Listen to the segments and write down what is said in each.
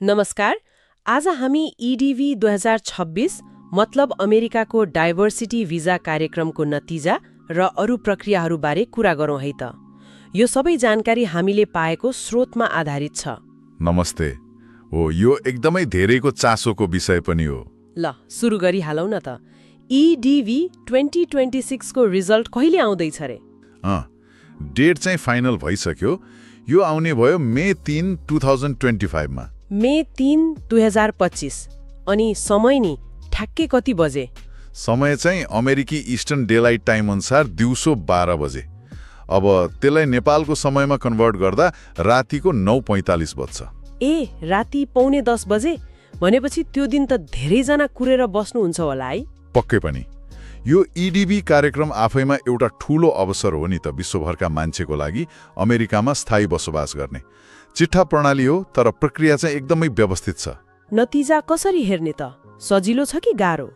नमस्कार। आज हामी इडिभी 2026 मतलब अमेरिकाको डाइभर्सिटी भिजा कार्यक्रमको नतिजा र अरू प्रक्रियाहरूबारे कुरा गरौँ है त। यो सबै जानकारी हामीले पाएको स्रोतमा आधारित छ। नमस्ते। हो, यो एकदमै धेरैको चासोको विषय पनि हो। ल सुरु गरिहालौँ न त। इडिभी 2026 को रिजल्ट कहिले आउँदैछ रे? डेट चाहिँ फाइनल भइसक्यो। यो आउने भयो मे 3, 2025 मा। मे 3, 2025। अनि समय नि ठ्याक्कै कति बजे? समय चाहिँ अमेरिकी इस्टर्न डेलाइट टाइम अनुसार दिउँसो 12 बजे। अब त्यसलाई नेपालको समयमा कन्भर्ट गर्दा रातिको 9:45 बज्छ। ए, राति 9:45 बजे? भनेपछि त्यो दिन त धेरैजना कुरेर बस्नुहुन्छ होला है? पक्कै पनि। यो इडिभी कार्यक्रम आफैमा एउटा ठूलो अवसर हो नि त विश्वभरका मान्छेको लागि अमेरिकामा स्थायी बसोबास गर्ने। चिट्ठा प्रणाली हो, तर प्रक्रिया चाहिँ एकदमै व्यवस्थित छ। नतिजा कसरी हेर्ने त? सजिलो छ कि गाह्रो?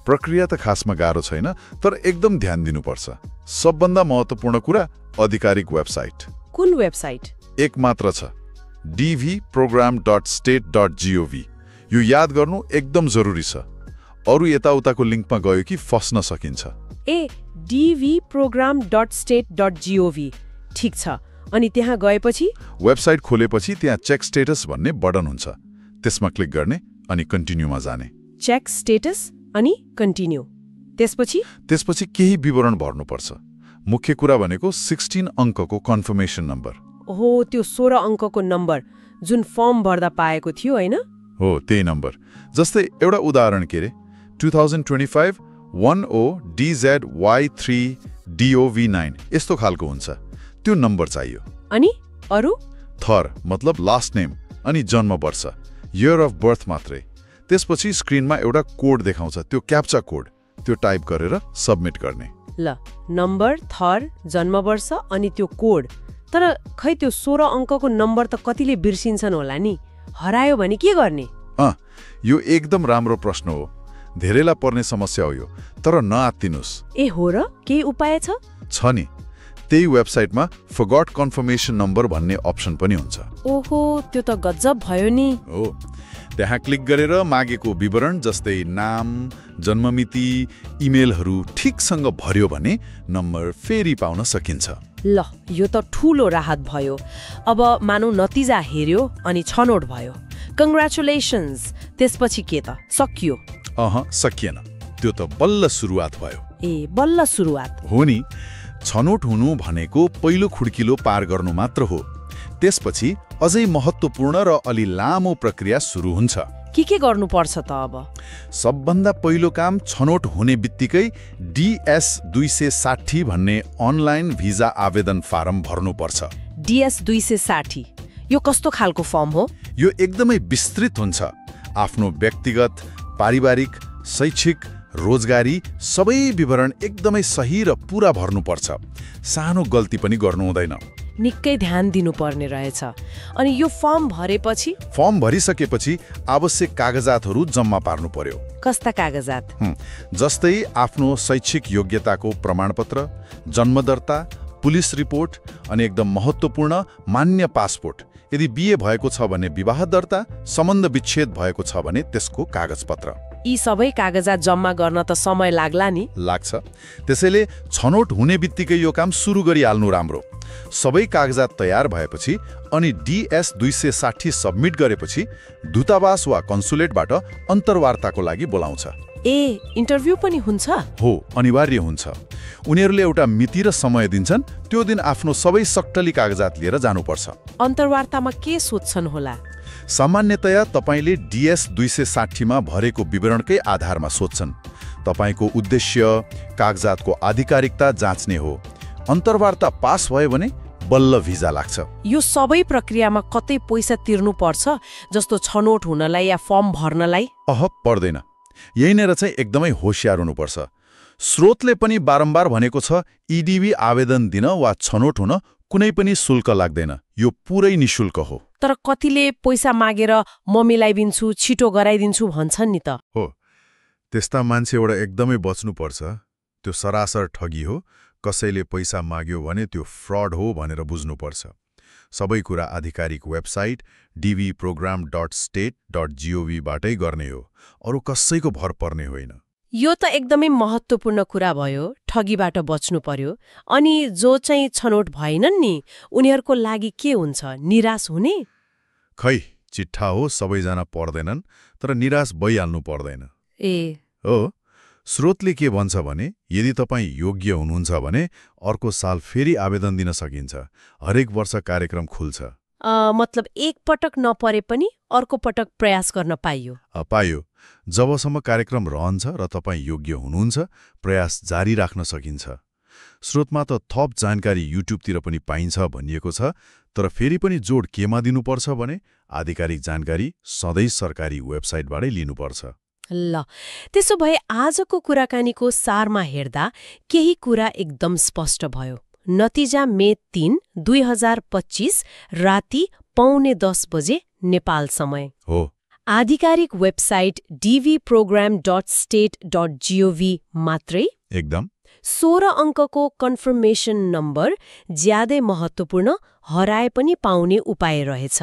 प्रक्रिया त खासमा गाह्रो छैन, तर एकदम ध्यान दिनुपर्छ। सबभन्दा महत्त्वपूर्ण कुरा आधिकारिक वेबसाइट। कुन वेबसाइट? एक मात्र छ, dvprogram.state.gov। यो याद गर्नु एकदम जरुरी छ। अरू यताउताको लिङ्कमा गयो कि फस्न सकिन्छ। ए, dvprogram.state.gov। ठिक छ। अनि त्यहाँ गएपछि? वेबसाइट खोलेपछि त्यहाँ चेक स्टेटस भन्ने बटन हुन्छ। त्यसमा क्लिक गर्ने अनि कन्टिन्यूमा जाने। चेक स्टेटस अनि कन्टिन्यू। त्यसपछि केही विवरण भर्नुपर्छ। मुख्य कुरा भनेको 16 अङ्कको कन्फर्मेसन नम्बर। ओहो, त्यो 16 अङ्कको नम्बर जुन फर्म भर्दा पाएको थियो हैन? हो, त्यही नम्बर। जस्तै एउटा उदाहरण के रे, 2025 10DZY3DOV9 यस्तो खालको हुन्छ। त्यो नम्बर चाहियो। अनि अरू? थर मतलब लास्ट नेम अनि जन्म वर्ष, इयर अफ बर्थ मात्रै। त्यसपछि स्क्रिनमा एउटा कोड देखाउँछ, त्यो क्याप्चा कोड। त्यो टाइप गरेर सबमिट गर्ने। ल, नम्बर, थर, जन्म वर्ष अनि त्यो कोड। तर खै त्यो 16 अङ्कको नम्बर त कतिले बिर्सिन्छन् होला नि? हरायो भने के गर्ने? यो एकदम राम्रो प्रश्न हो। धेरैलाई पर्ने समस्या हो यो, तर नआत्तिनुस्। ए हो र? केही उपाय छ? छ नि। त्यही वेबसाइटमा फरगट कन्फर्मेसन नम्बर भन्ने अप्सन पनि हुन्छ। ओहो, त्यो त गजब भयो नि। हो, त्यहाँ क्लिक गरेर मागेको विवरण जस्तै नाम, जन्ममिति, इमेलहरू ठिकसँग भर्यो भने नम्बर फेरि पाउन सकिन्छ। ल, यो त ठूलो राहत भयो। अब मानौ नतिजा हेर्यो अनि छनौट भयो। कङ्ग्रेचुलेसन्स। त्यसपछि के त? सकियो? सकिएन। त्यो त बल्ल सुरुवात भयो। ए, बल्ल सुरुवात हो नि। छनौट हुनु भनेको पहिलो खुड्किलो पार गर्नु मात्र हो। त्यसपछि अझै महत्त्वपूर्ण र अलि लामो प्रक्रिया सुरु हुन्छ। के गर्नुपर्छ त अब? सबभन्दा पहिलो काम छनौट हुने बित्तिकै DS 260 भन्ने अनलाइन भिजा आवेदन फारम भर्नुपर्छ। DS 260 यो कस्तो खालको फर्म हो? यो एकदमै विस्तृत हुन्छ। आफ्नो व्यक्तिगत, पारिवारिक, शैक्षिक, रोजगारी सबै विवरण एकदमै सही र पूरा भर्नुपर्छ। सानो गल्ती पनि गर्नु हुँदैन। निकै ध्यान दिनुपर्ने रहेछ। अनि यो फर्म भरेपछि? फर्म भरिसकेपछि आवश्यक कागजातहरू जम्मा पार्नु पर्यो। कस्ता कागजात? जस्तै आफ्नो शैक्षिक योग्यताको प्रमाणपत्र, जन्मदर्ता, पुलिस रिपोर्ट अनि एकदम महत्त्वपूर्ण मान्य पासपोर्ट। यदि बिहे भएको छ भने विवाह दर्ता, सम्बन्ध विच्छेद भएको छ भने त्यसको कागजपत्र। यी सबै कागजात जम्मा गर्न त समय लाग्ला नि? लाग्छ। त्यसैले छनौट हुने बित्तिकै यो काम सुरु गरिहाल्नु राम्रो। सबै कागजात तयार भएपछि अनि DS 260 सबमिट गरेपछि दूतावास वा कन्सुलेटबाट अन्तर्वार्ताको लागि बोलाउँछ। ए, इन्टरभ्यू पनि हुन्छ? हो, अनिवार्य हुन्छ। उनीहरूले एउटा मिति र समय दिन्छन्। त्यो दिन आफ्नो सबै सक्टली कागजात लिएर जानुपर्छ। अन्तर्वार्तामा के सोध्छन् होला? सामान्यतया तपाईले DS 260 मा भरेको विवरणकै आधारमा सोध्छन्। तपाईको उद्देश्य कागजातको आधिकारिकता जाँच्ने हो। अन्तर्वार्ता पास भयो भने बल्ल भिजा लाग्छ। यो सबै प्रक्रियामा कतै पैसा तिर्नु पर्छ जस्तो छनौट हुनलाई या फर्म भर्नलाई? पर्दैन। यहीँनिर चाहिँ एकदमै होशियार हुनुपर्छ। स्रोतले पनि बारम्बार भनेको छ, इडिभी आवेदन दिन वा छनौट हुन कुनै पनि शुल्क लाग्दैन। यो पुरै निशुल्क हो। तर कतिले पैसा मागेर म मिलाइदिन्छु, छिटो गराइदिन्छु भन्छन् नि त? हो, त्यस्ता मान्छेबाट एकदमै बच्नुपर्छ। त्यो सरासर ठगी हो। कसैले पैसा माग्यो भने त्यो फ्रड हो भनेर बुझ्नुपर्छ। सबै कुरा आधिकारिक वेबसाइट dvprogram.state.gov बाटै गर्ने हो। अरू कसैको भर पर्ने होइन। यो त एकदमै महत्त्वपूर्ण कुरा भयो। ठगीबाट बच्नु पर्यो। अनि जो चाहिँ छनौट भएनन् नि उनीहरूको लागि के हुन्छ? निराश हुने? खै, चिट्ठा हो, सबैजना पढ्दैनन्, तर निराश भइहाल्नु पर्दैन। ए हो, स्रोतले के भन्छ भने यदि तपाईँ योग्य हुनुहुन्छ भने अर्को साल फेरि आवेदन दिन सकिन्छ। हरेक वर्ष कार्यक्रम खुल्छ। मतलब एक पटक नपरे पनि अर्को पटक प्रयास गर्न पाइयो? पाइयो। जबसम्म कार्यक्रम रहन्छ र तपाईँ योग्य हुनुहुन्छ, प्रयास जारी राख्न सकिन्छ। स्रोतमा त थप जानकारी युट्युबतिर पनि पाइन्छ भनिएको छ, तर फेरि पनि जोड केमा दिनुपर्छ भने आधिकारिक जानकारी सधैँ सरकारी वेबसाइटबाटै लिनुपर्छ। ल, त्यसो भए आजको कुराकानीको सारमा हेर्दा केही कुरा एकदम स्पष्ट भयो। नतिजा मे 3, 2025 राति 9:15 बजे नेपाल समय हो। आधिकारिक वेबसाइट dvprogram.state.gov मात्रै? एकदम। 16 अङ्कको कन्फर्मेसन नम्बर ज्यादै महत्त्वपूर्ण, हराए पनि पाउने उपाय रहेछ।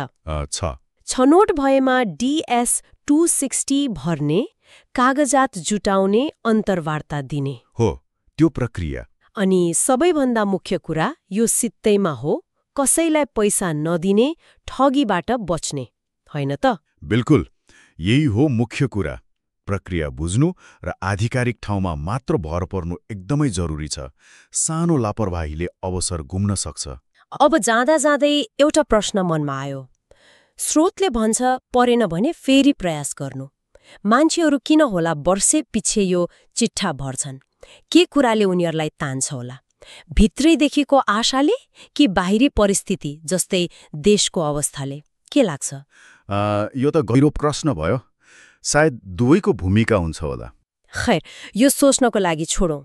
छनोट भएमा DS 260 भर्ने, कागजात जुटाउने, अन्तर्वार्ता दिने हो त्यो प्रक्रिया। अनि सबैभन्दा मुख्य कुरा यो सित्तैमा हो, कसैलाई पैसा नदिने, ठगीबाट बच्ने, होइन त? बिल्कुल, यही हो मुख्य कुरा। प्रक्रिया बुझ्नु र आधिकारिक ठाउँमा मात्र भर पर्नु एकदमै जरुरी छ। सानो लापरवाहीले अवसर गुम्न सक्छ। अब जाँदा जाँदै एउटा प्रश्न मनमा आयो। स्रोतले भन्छ परेन भने फेरि प्रयास गर्नु। मान्छेहरू किन होला वर्षे पछि यो चिट्ठा भर्छन्? के कुराले उनीहरूलाई तान्छ होला? भित्रैदेखिको आशाले कि बाहिरी परिस्थिति जस्तै देशको अवस्थाले? के लाग्छ? यो त गहिरो प्रश्न भयो। सायद दुवैको भूमिका हुन्छ होला। खैर, यो सोच्नको लागि छोडौं।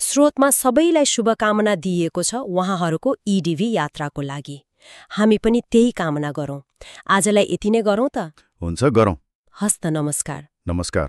स्रोतमा सबैलाई शुभकामना दिइएको छ उहाँहरूको EDV यात्राको लागि। हामी पनि त्यही कामना गरौं। आजलाई यति नै गरौं त? हुन्छ, गरौं। हस्त, नमस्कार। नमस्कार।